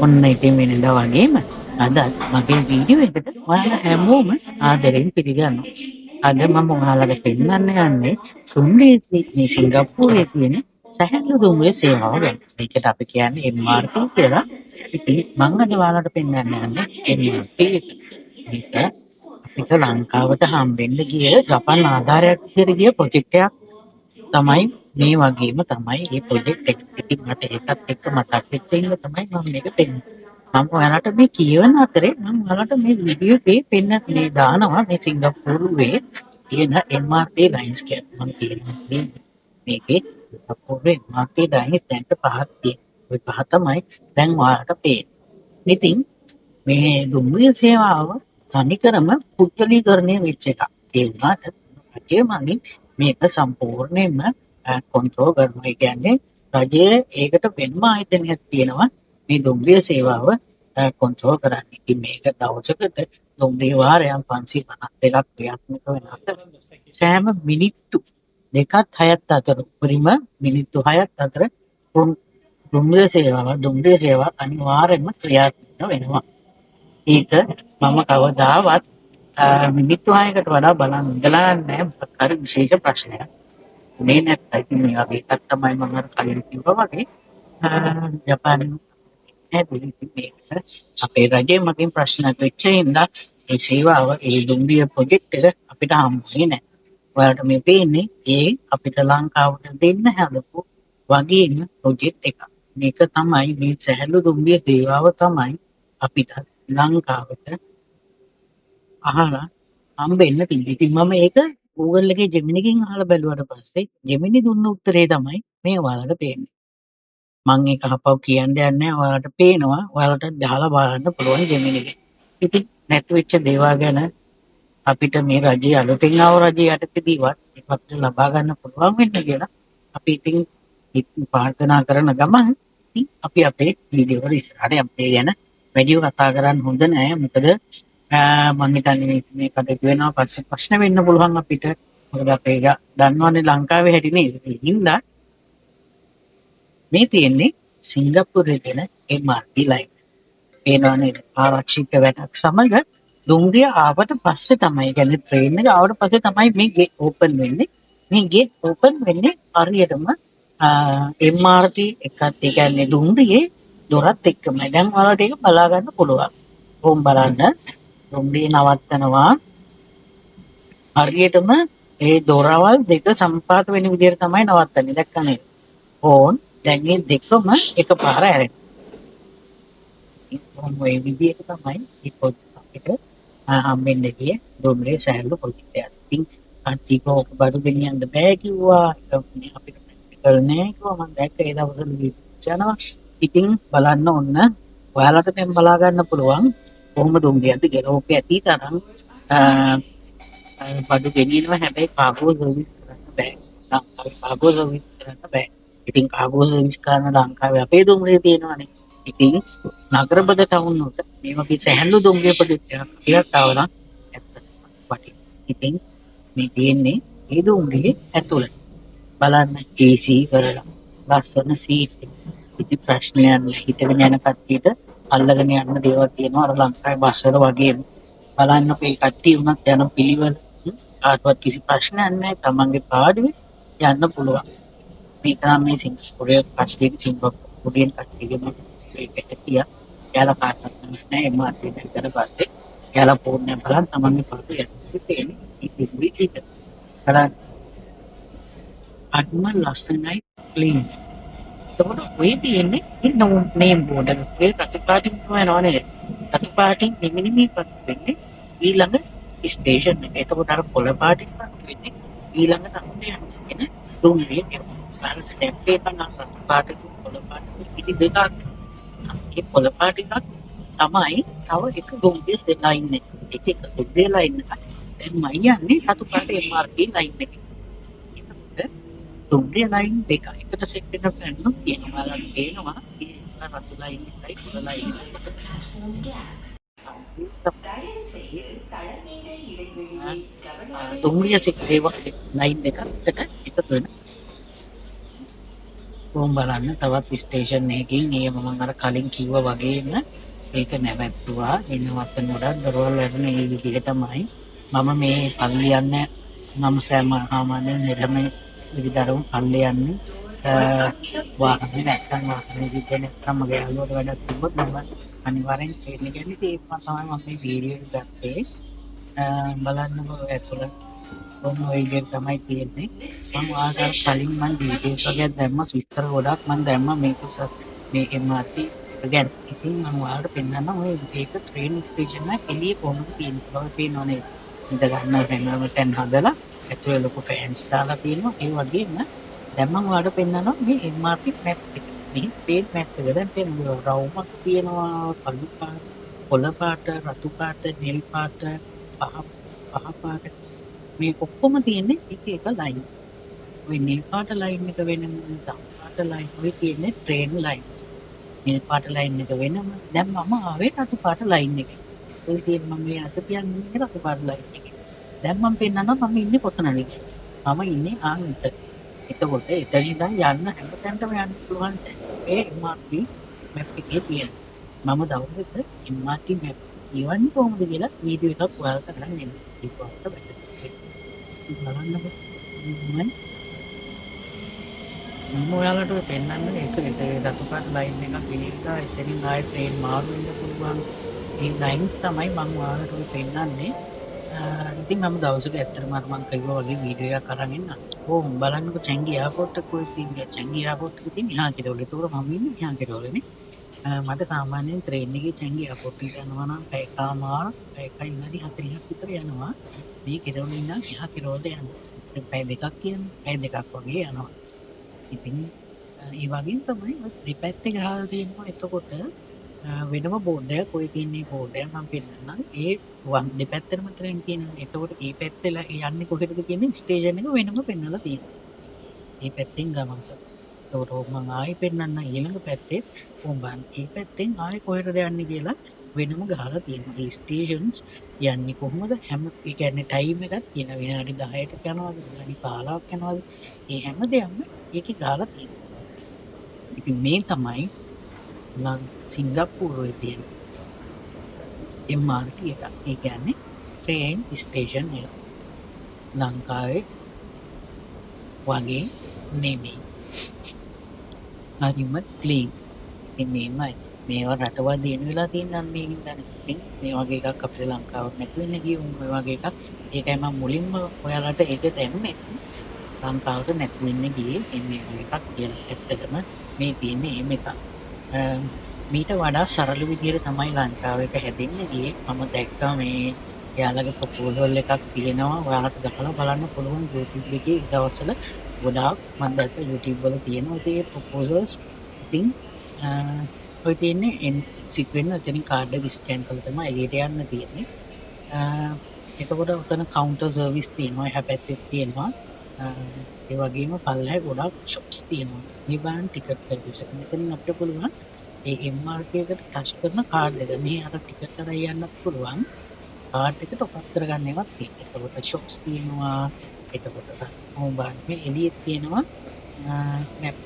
ඔන්න ඉතින් වෙනදා වගේම අදත් මගේ වීඩියෝ එකට ඔයාලා හැමෝම ආදරෙන් පිළිගන්නවා. අද මම ඔයාලට පෙන්වන්න යන්නේ සුන්ඩේ මේ සිංගප්පූරුවේ තියෙන සැහැල්ලු දුම්රිය සේවාව ගැන. ඒකට අපි කියන්නේ MRT කියලා. ඉතින් මං අද ඔයාලට පෙන්වන්න යන්නේ MRT එක. මේක අපිට ලංකාවට හම්බෙන්න ගිය ජපන් ආධාරයක් විදිහට ගිය ප්‍රොජෙක්ට් එකක් තමයි. මේ වගේම තමයි මේ ප්‍රොජෙක්ට් එක. ඉතින් මට ඒකත් එක්ක මතක් වෙච්ච හින්දා තමයි මම මේක පෙන්නුවේ. මම ඔයාලට මේ කියවන අතරේ මම ඔයාලට මේ වීඩියෝ එකේ පෙන්න මේ දානවා මේ සිංගප්පූරුවේ තියෙන MRT lines කියලා. මම කියනවා මේකේ සිංගප්පූරුවේ MRT lines දැන්ට පහක් තියෙනවා. ඔය පහ තමයි දැන් ඔයාලට පේන්නේ. ඉතින් මේ දුම්රිය සේවාව තනිකරම පුද්ගලීකරණය වෙච්ච එකක්. ඒ වුණාට රජය මගින් මේක සම්පූර්ණයෙන්ම කොන්ට්‍රෝල් කරනවා. ඒ කියන්නේ රජය ඒකට වෙනම ආයතනයක් තියෙනවා මේ දුම්රිය සේවාව කොන්ට්‍රෝල් කරන්න. ඉතින් මේක දවසකට දුම්රිය වාරයන් 552ක් ක්‍රියාත්මක වෙන අතර සෑම මිනිත්තු දෙකත් හයත් අතර, උපරිම මිනිත්තු 6ක් අතර දුම්රිය සේවාව අනිවාර්යයෙන්ම ක්‍රියාත්මක වෙනවා. ඒක මම කවදාවත් මිනිත්තු 6කට වඩා බලන් ඉඳලා නැහැ, මොකක් හරි විශේෂ ප්‍රශ්නයක් උනේ නැත්තම්. ඉතින් මේ වගේ එකක් තමයි මම අර කලින් කිව්වා වගේ ජපානයේ හැදුවේ. ඉතින් මේක අපේ රජය මගින් ප්‍රශ්නයක් වෙච්ච හින්දා ඒ සේවාව, ඒ දුම්රිය ප්‍රොජෙක්ට් එක අපිට හම්බුනේ නැහැ. ඔයාලට මේ පේන්නේ ඒ අපිට ලංකාවට දෙන්න හදපු වගේම ප්‍රොජෙක්ට් එකක්. මේක තමයි, මේ සැහැල්ලු දුම්රිය සේවාව තමයි අපිට ලංකාවට අහලා හම්බෙන්න තිබ්බේ. ඉතින් මම ඒක Google එකේ Gemini එකෙන් අහලා බැලුවට පස්සේ Gemini දුන්න උත්තරේ තමයි මේ ඔයාලට පේන්නේ. මං ඒක ආපහු කියන්න යන්නේ නැහැ. ඔයාලට පේනවා. ඔයාලට ගහලා බලන්න පුළුවන් Gemini එකේ. ඉතින් නැති වෙච්ච දේවල් ගැන අපිට මේ රජයේ, අලුතෙන් ආව රජයේ යටතේදීවත් ඒක අපිට ලබා ගන්න පුළුවන් වෙන්න කියලා අපි ඉතින් ප්‍රාර්ථනා කරන ගමන් ඉතින් අපි අපේ වීඩියෝ වල ඉස්සරහට යමු. ඒ ගැන වැඩිව කතා කරන්න හොඳ නෑ. මොකද මං හිතන්නේ මේ කටයුතු වෙනවා පස්සේ ප්‍රශ්න වෙන්න පුළුවන් අපිට. මොකද අපේ දන්නවනේ ලංකාවේ හැටි නේද? ඒ හින්දා මේ තියෙන්නේ සිංගප්පූරුවේ තියෙන MRT line. පේනවා නේද? ආරක්ෂිත වැටක් සමග දුම්රිය ආවට පස්සේ තමයි, ඒ කියන්නේ ට්‍රේන් එක ආවට පස්සේ තමයි මේ ගේට් ඕපන් වෙන්නේ. මේ ගේට් ඕපන් වෙන්නේ හරියටම MRT එකත්, ඒ කියන්නේ දුම්රියේ දොරත් එක්කමයි. දැන් ඔයාලට ඒක බලා ගන්න පුළුවන්. කොහොම බලන්න, දුම්රිය නවත්තනවා. හරියටම ඒ දොරවල් දෙක සම්පාත වෙන විදිහට තමයි නවත්තන්නේ. දැක්කා නේද? ඕන් දැන් මේ දෙකම එකපාර ඇරෙනවා. ඉතින් ඔය විදිහට තමයි මේ පොත් අපිට හම්බෙන්න ගියේ දුම්රිය සැහැල්ලු ප්‍රොජෙක්ට් එකක්. ඉතින් කට්ටිය ඕක බඩු ගෙනියන්න බෑ කිව්වා. ඒක අපිට ප්‍රැක්ටිකල් නෑ කිව්වා. මං දැක්ක ඒ දවස්වල යනවා. ඉතින් බලන්න, ඔන්න ඔයාලට දැන් බලා ගන්න පුළුවන් කොහොම දුම්රියක්ද කියලා. ඕක ඇති තරම් බඩු ගෙනියනවා. හැබැයි කාගෝ සර්විස් කරන්න බෑ. ලංකාවේ කාගෝ සර්විස් කරන්න බෑ. ඉතින් කාගෝ සර්විස් කරන ලංකාවේ අපේ දුම්රිය තියෙනවානේ. ඉතින් නගරබද ටවුන් වලට මේ වගේ සැහැල්ලු දුම්රිය ප්‍රොජෙක්ට් එකක් අපිට ආව නම් ඇත්තටම වටිනවා. ඉතින් මේ තියෙන්නේ ඒ දුම්රියේ ඇතුළ. බලන්න, AC කරලා ලස්සන සීට් එක. ඉතින් ප්‍රශ්නයක් නෑ. හිටගෙන යන කට්ටියට අල්ලගෙන යන්න දේවල් තියෙනවා අර ලංකාවේ බස් වල වගේම. බලන්න, අපේ කට්ටිය වුණත් යන පිළිවෙල කාටවත් කිසි ප්‍රශ්නයක් නෑ. තමන්ගේ පාඩුවේ යන්න පුළුවන්. මේක නම් මේ සිංගප්පූරුවේ කට්ටියගේ, සිංගප්පූරුවෙන් කට්ටියගේම ඒක ඇතියා. එයාලා කාටවත් නෑ. MRT දැක්කට පස්සේ එයාලා ෆෝන් එක බලන් තමන්ගේ පාඩුවේ යන්න තියෙන්නේ. ඉතින් විදිහට බලන්න. අඩුම ලස්සනයි, ක්ලීන්. එතකොට ඔය තියෙන්නේ නේම් බෝඩ් එක. ඔය රතු පාටින් යනවා නේද? රතු පාටින් නිමි නිමි පත් වෙන්නේ ඊළඟ ස්ටේෂන් එක. එතකොට අර කොළ පාටින් පත් වෙන්නේ ඊළඟට අපිට යන්න තියෙන දුම්රිය එක. බලන්න, දැන් පේනවා රතු පාටකුත් කොළ පාටකුත් ඉති දෙකක්. ඒ කොළ පාට එකක් තමයි තව එක දුම්රිය ලයින් එක. එක එක දුම්රිය ලයින් එකක්. දැන් මම යන්නේ රතු පාට MRT line එකේ. එතකොට දුම්රිය ලයින් දෙක එකට සෙට් වෙන ප්ලෑන් තියෙනවා. ඔයාලට පේනවා ඒ රතු ලයින් එකයි කොළ ලයින් එකයි. தயவு செய்து தளமீட இடைவெளியை கவனத்தில் දුම්රිය ලයින් දෙකක් එකට එකතු වෙන. කොහොම බලන්න තවත් ස්ටේෂන් එකකින් ඒ මම අර කලින් කිව්වා වගේම ඒක නැවැත්තුවා. ඒ නවත්තනකොට දොරවල් වැටෙන ඒ විදිහ තමයි. මම මේ පල්ලි යන්න මම සාමාන්‍යයෙන් නිරම ඉරිදරම පල්ලි යන්නේ වාහනේ නැත්තම් වාහනේ තිබ්බේ නැත්තම් මගේ යාළුවට වැඩක් තිබ්බොත් මම අනිවාර්යෙන් ට්‍රේන් එක යන්නේ. ඉතින් ඒක තමයි මම මේ වීඩියෝ එක ගත්තේ. බලන්නකෝ ඇතුළ ඔන්න ඔය විදිහට තමයි තියෙන්නේ. මම ඔයාලට අර කලින් මං ඩීටේල්ස් වගේක් දැම්මා, විස්තර ගොඩක් මං දැම්මා මේක මේ MRT එක ගැන. ඉතින් මම ඔයාලට පෙන්නන්නම් ඔය ඒක ට්‍රේන් ස්ටේෂන් එක එළිය කොහොමද තියෙන්නේ කියලා. ඔය පේනව නේද? ඉඳ ගන්න වෙනම තැන් හදලා ඇතුලේ ලොකු ෆෑන්ස් දාලා තියෙනවා. ඒ වගේම දැන් මම ඔයාලට පෙන්නනවා මේ MRT map එක. මේ ට්‍රේන් මැප් එක. දැන් පේනවා රවුමක් තියෙනවා, කළු පාට, කොළ පාට, රතු පාට, නිල් පාට, පහ පහ පාට මේ ඔක්කොම තියෙන්නේ එක එක ලයින්. ඔය නිල් පාට ලයින් එක වෙනම, දම් පාට ලයින් ඔය තියෙන්නේ ට්‍රේන් ලයින්ස්. නිල් පාට ලයින් එක වෙනම. දැන් මම ආවේ රතු පාට ලයින් එකේ. ඔය තියෙන මම මේ අත තියන්නේ ඉන්නේ රතු පාට ලයින් එකේ. දැන් මම පෙන්නනවා මම ඉන්නේ කොතනද කියලා. මම ඉන්නේ ආන් එතන. එතකොට එතන ඉඳන් යන්න හැම තැනටම යන්න පුළුවන් තැන් මේ MRT map එකේ තියෙනවා. මම දවසක MRT map කියවන්නේ කොහොමද කියලා වීඩියෝ එකක් ඔයාලට අරන් එන්නම්. ඒක ඔයාලට වැදගත් වෙයි. බලන්නකෝ. මම ඔයාලට ඔය පෙන්නන්නේ ඒක ඒ රතු පාට ලයින් එකක් ගිහිල්ලා එතනින් ආයෙ ට්‍රේන් මාරු වෙන්න පුළුවන්. මේ ලයින්ස් තමයි මම ඔයාලට ඔය පෙන්නන්නේ. ඉතින් මම දවසක ඇත්තටම අර මං කිව්වා වගේ වීඩියෝ එකක් අරන් එන්නම්. ඕ බලන්නකෝ චැංගි එයාපෝට් එක කොහෙද තියෙන්නේ? චැංගි එයාපෝට් එක තියෙන්නේ එහා කෙළවර. ඒතකොට මම ඉන්නේ එහා කෙළවරනේ. මට සාමාන්‍යයෙන් ට්‍රේන් එකේ චැංගි එයාපෝට් එකට යනවා නම් පැය එකමාරක්, පැය එකයි විනාඩි 40ක් විතර යනවා. මේ කෙළවර ඉඳන් එහා කෙළවරට යන්න. ඉතින් පැය දෙකක් කියන්නේ පැය දෙකක් වගේ යනවා. ඉතින් ඒ වගේම තමයි ඔය දෙපැත්තේ ගහලා තියෙනවා. එතකොට වෙනම බෝඩ් එකක් ඔය තියෙන බෝඩ් එක මම පෙන්නන්නම්. ඒ වම් දෙපැත්තටම ට්‍රේන් තියෙනවා. එතකොට ඒ පැත්තේ යන්නේ කොහෙටද කියන්නේ ස්ටේෂන් එක වෙනම පෙන්නලා තියෙනවා. මේ පැත්තෙන් ගමන් කරනවා. එතකොට ඕක මං ආයෙ පෙන්නන්නම් ඊළඟ පැත්තේ. ඕන් බලන්න. ඒ පැත්තෙන් ආයෙ කොහෙටද යන්නේ කියලා වෙනම ගහලා තියෙනවා. ඒ ස්ටේෂන්ස් යන්නේ කොහොමද හැම ඒ කියන්නේ ටයිම් එකක් තියෙනවා. විනාඩි 10ට යනවද විනාඩි 15ක් යනවද ඒ හැම දෙයක්ම ඒකේ ගහලා තියෙනවා. ඉතින් මේ තමයි සිංගප්පූරුවේ තියෙන MRT එක. ඒ කියන්නේ ට්‍රේන් ස්ටේෂන් එක. ලංකාවේ වගේ නෙමෙයි. හරිම ක්ලීන්. ඉතින් මෙහෙමයි. මේවා රටවල් දියුණු වෙලා තියෙන අන්න ඒ හින්දානේ. ඉතින් මේ වගේ එකක් අපිට ලංකාවට නැති වෙන්න ගියොත් ඔය වගේ එකක්. ඒකයි මම මුලින්ම ඔයාලට ඒක දැම්මේ. ලංකාවට නැති වෙන්න ගියේ මේ වගේ එකක් කියලා. ඇත්තටම මේ තියෙන්නේ එහෙම එකක්. මීට වඩා සරල විදියට තමයි ලංකාව එක හැදෙන්න ගියේ. මම දැක්කා මේ එයාලගේ ප්‍රොපෝසල් එකක් තියෙනවා. ඔයාලට ගහලා බලන්න පුළුවන් YouTube එකේ ඒ දවස්වල ගොඩාක් මම දැක්ක YouTube වල තියෙනවා. ඉතින් ඒ ප්‍රොපෝසල්ස් ඉතින් ඔය තියෙන්නේ එක්සිට් වෙන්න එතනින් කාඩ් එක ස්කෑන් කරලා තමයි එළියට යන්න තියෙන්නේ. එතකොට ඔතන කවුන්ටර් සර්විස් තියෙනවා. එහා පැත්තෙත් තියෙනවා. ඒ වගේම පල්ලෙහා ගොඩාක් ෂොප්ස් තියෙනවා. මේ බලන්න ටිකට් සර්විස් එක. මෙතනින් අපිට පුළුවන් ඒ MRT එකට ටච් කරන කාඩ් එක. මේ අර ටිකට් අරන් යන්නත් පුළුවන්. කාඩ් එක ටොප් අප් කරගන්න ඒවාත් තියෙනවා. එතකොට ෂොප්ස් තියෙනවා. එතකොට ඔව් බලන්න මේ එළියෙත් තියෙනවා මැප්.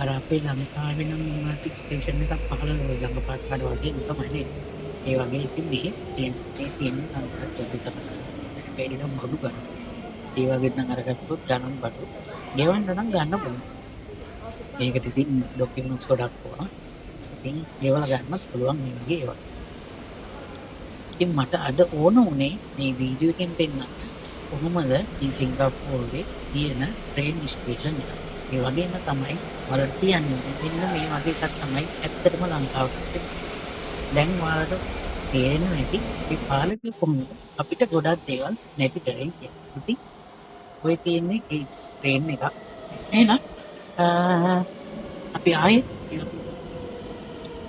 අර අපේ ලංකාවේ නම් MRT station එකක් පහළ ළඟපාත කඩ වගේ තමයි නේද? ඒ වගේ ඉතින් මෙහි තියෙන මේ තියෙන ලංකාවේ පොඩි තමයි. හැබැයි ටිකක් බඩු ගන්න. ඒ වගේ නම් අරගත්තොත් ගණන් බඩු. ගෙවන්න නම් ගන්න පුළුවන්. මේකට ඉතින් ඩොකියුමන්ට්ස් ගොඩක් ඕන. ඉතින් ගෙවලා ගන්නත් පුළුවන් මේ වගේ ඒවා. ඉතින් මට අද ඕන වුණේ මේ වීඩියෝ එකෙන් පෙන්නන්න කොහොමද මේ සිංගප්පූරුවේ තියෙන ට්‍රේන් ස්ටේෂන් එක. ඒ වගේම තමයි ඔයාලට කියන්න ඕනේ මෙන්න මේ වගේ එකක් තමයි ඇත්තටම ලංකාවට තිබෙන්නේ. දැන් ඔයාලට තේරෙනවා ඇති මේ පාලකයෝ කොහොමද අපිට ගොඩක් දේවල් නැති කරේ කියලා. ඉතින් ඔය තියෙන්නේ ඒ ට්‍රේන් එකක්. එහෙනම් අපි ආයෙත්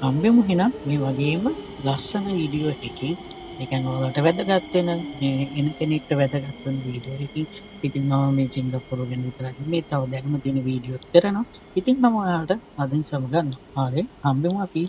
හම්බෙමු එහෙනම් මේ වගේම ලස්සන වීඩියෝ එකකින්. ඒ කියන්නේ ඔයාලට වැදගත් වෙන මේ එන කෙනෙක්ට වැදගත් වෙන වීඩියෝ එකකින්. ඉතින් මම මේ සිංගප්පූරුව ගැන විතරක් නෙමෙයි තව දැනුම තියෙන වීඩියෝත් කරනවා. ඉතින් මම ඔයාලට අදින් සමග ගන්නවා. හරි හම්බෙමු අපි.